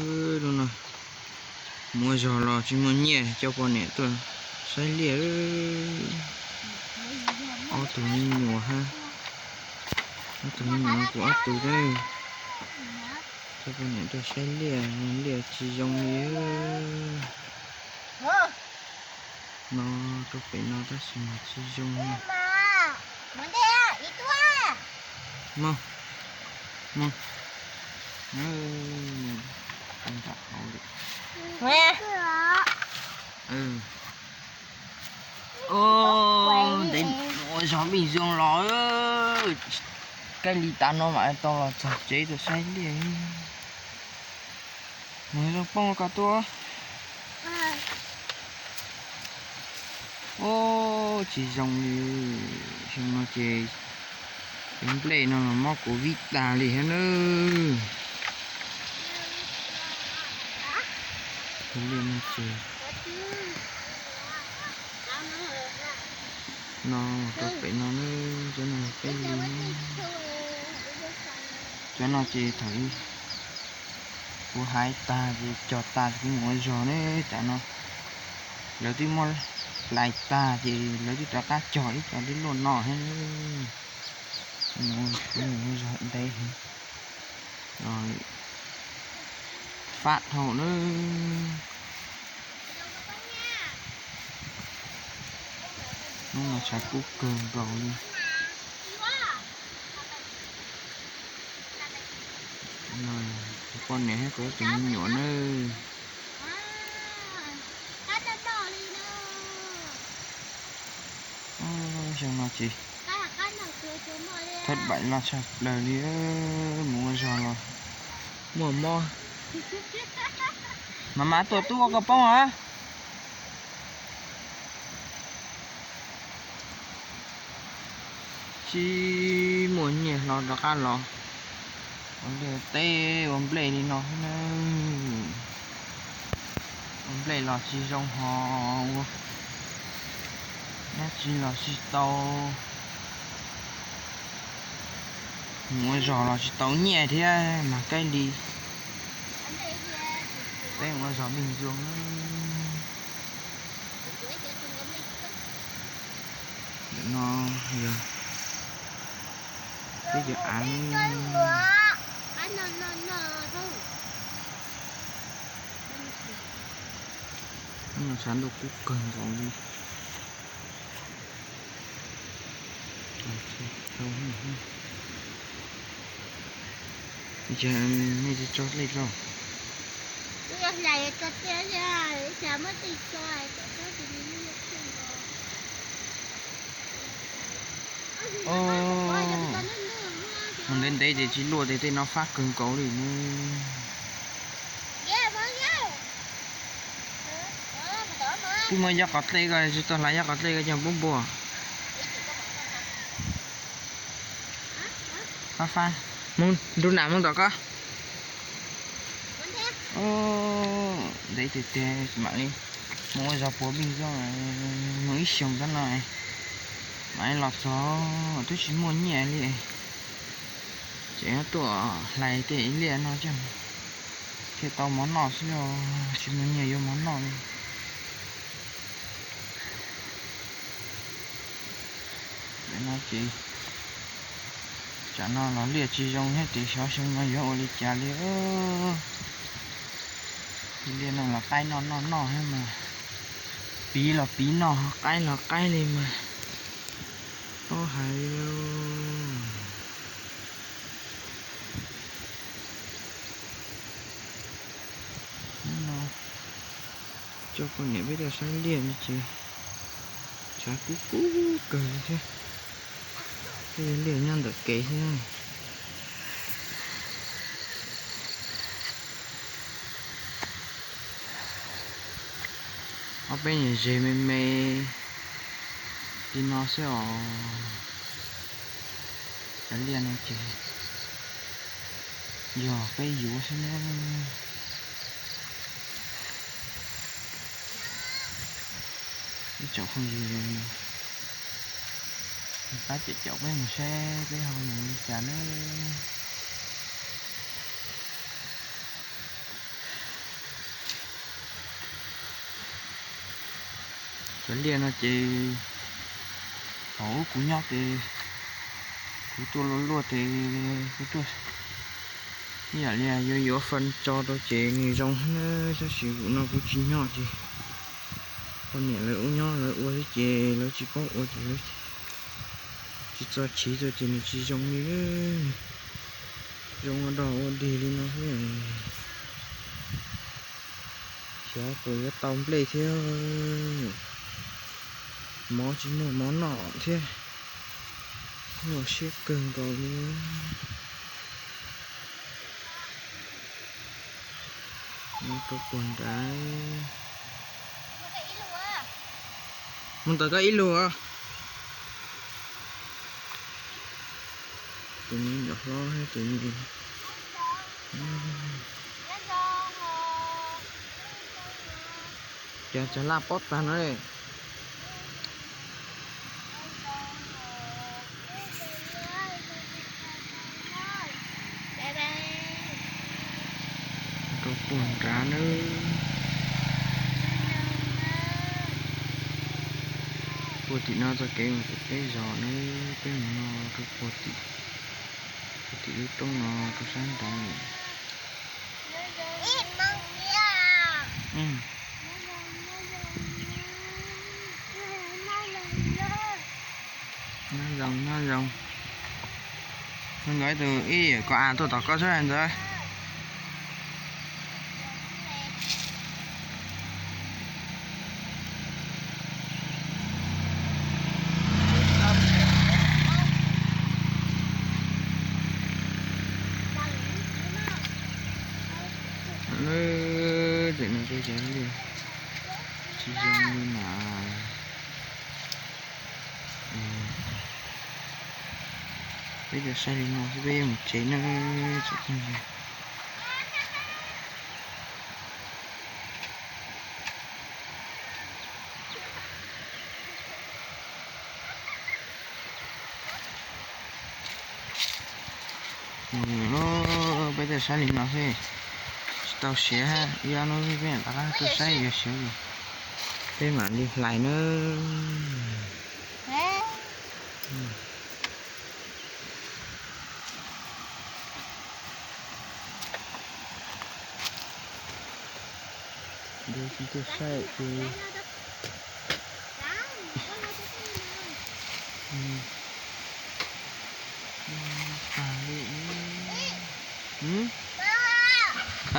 Lub no mus ua zog los tsis muaj nyiaj, coj poj niam tuaj saib liaj. Ob tug me nyuam hab, ob tug me nyuam no kuv ob tug na. Coj poj niam tuaj saib liaj, liaj tsis zoo li. No, rau pem no tab sis mas tsis zoo li. Mog, mog, nram hauv li. Ntev ua zog npij zoo los, kab li tav no mam tau los txog tsev tuaj saib liaj. Mus zoo poob ko tuaj. Ub, tsis zoo li. Xyoo no ces cov nplej no los mob covid tag li thiab nawb. Liaj no ces no rau pem no na, cov no peb li, cov no ces thaum kuv hais tag ces cog tag kuv mus ua zog ne. Cov no lawv twb muab hlais tag ces lawv twb rov qab cog ib co twb luaj no thiab. Mus ua zog ntev heev, fab dhau na. Hnub no tshav kub kawg nkaus li. Poj niam thiab kuv tus me nyuam nawb. Xyoo no ces thab baim los tshaj plaws li, mus ua zog los muaj mob. Mas mas tuaj tub ua koj poob os. Tsis muaj nyiaj hlo rov qab los ua liaj teb ua nplej li no xwb na. Ua nplej los tsis zoo hos ua dab tsi los tsis tau. Mus ua zog los tsis tau nyiaj thiab mas kab li peb mus ua zog npij zoo. Ntawm no yog peb cov av. Hnub no tshav ntuj kub kawg nkaus li. Nej tsis tso dlej rau. Mus ntev ntev ces tsis luaj tias tej no fab kawg nkaus li ne. Twb muaj yob qos dlej ko, tsis tau hlais yob qos dlej ko coj npuab npua. Fab fab, mus nrug nam mus tom ko. Ntev tiag tiag mam li mus ua zog puav npij zoo, mus ib xyoos tom no mam li los txog, twb tsis muaj nyiaj li. Ces tuaj hlais tej liaj no coj thiaj tau mov noj xwb, tsis muaj nyiaj yuav mov noj li. No ces tsam no los liaj tsis zoo thiab ces xyov xyoo no yuav ua li cas li. Liaj no los qaib noj noj noj thiab mas, piv los piv noj, qaib los qaib li mas, paub hais li. Hnub no coj poj niam peb tuaj saib liaj no ces tshav kub kub kawg li thiab. Tej liaj nyob ntawm kev thiab. Ob peb nyuag zes me me li no xwb os. Cov liaj no ces yog peb yuav xwb na. Ib tsoom phooj ywg, pab caum caum peb mus saib peb ho mus li cas na. Cov liaj no ces thaum ub kuv nyob ces kuv tuaj luaj luaj ces kuv tuaj ib yam li yuav yuav faj tso rau ces nws zoo na, tab sis zaum no kuv tsis nyob ces poj niam lawv ua nyob lawv ua xwb ces lawv tsis paub ua ces lawv tsis txo chiv txo ces nws tsis zoo li. Zoo ua dog ua dig li no xwb. Xyov puas yuav tau nplej thiab, mov tsis muaj mov noj thiab, nyuaj siab kawg nkaus li. Mus rau puag nrad, mus ntawm koj ib lus. Tus me nyuam hlob thiab tus me, cas tsav laj pob tag no. Rau puag nrad nawb. Puag tim no txoj kev mus tim peb zos nawb, peb mus no rau puag tim, puag tim lub roob no rau sab nraud. Nyob zoo, nyob zoo. Nkawd tus ib yam kom as tuaj tom koj xwb ntxawd. Lawm, tej no tej cov liaj tsis zoo li na. Peb tuaj saib li no xwb peb yuav mus tsev na tsoom phooj ywg. Peb tuaj saib li no xwb, tsis tau siav, ib ob hnub peb rov qab tuaj saib yog siav ces peb mam li hlais nawb. Nkawd tsis tuaj saib ces tag li. A,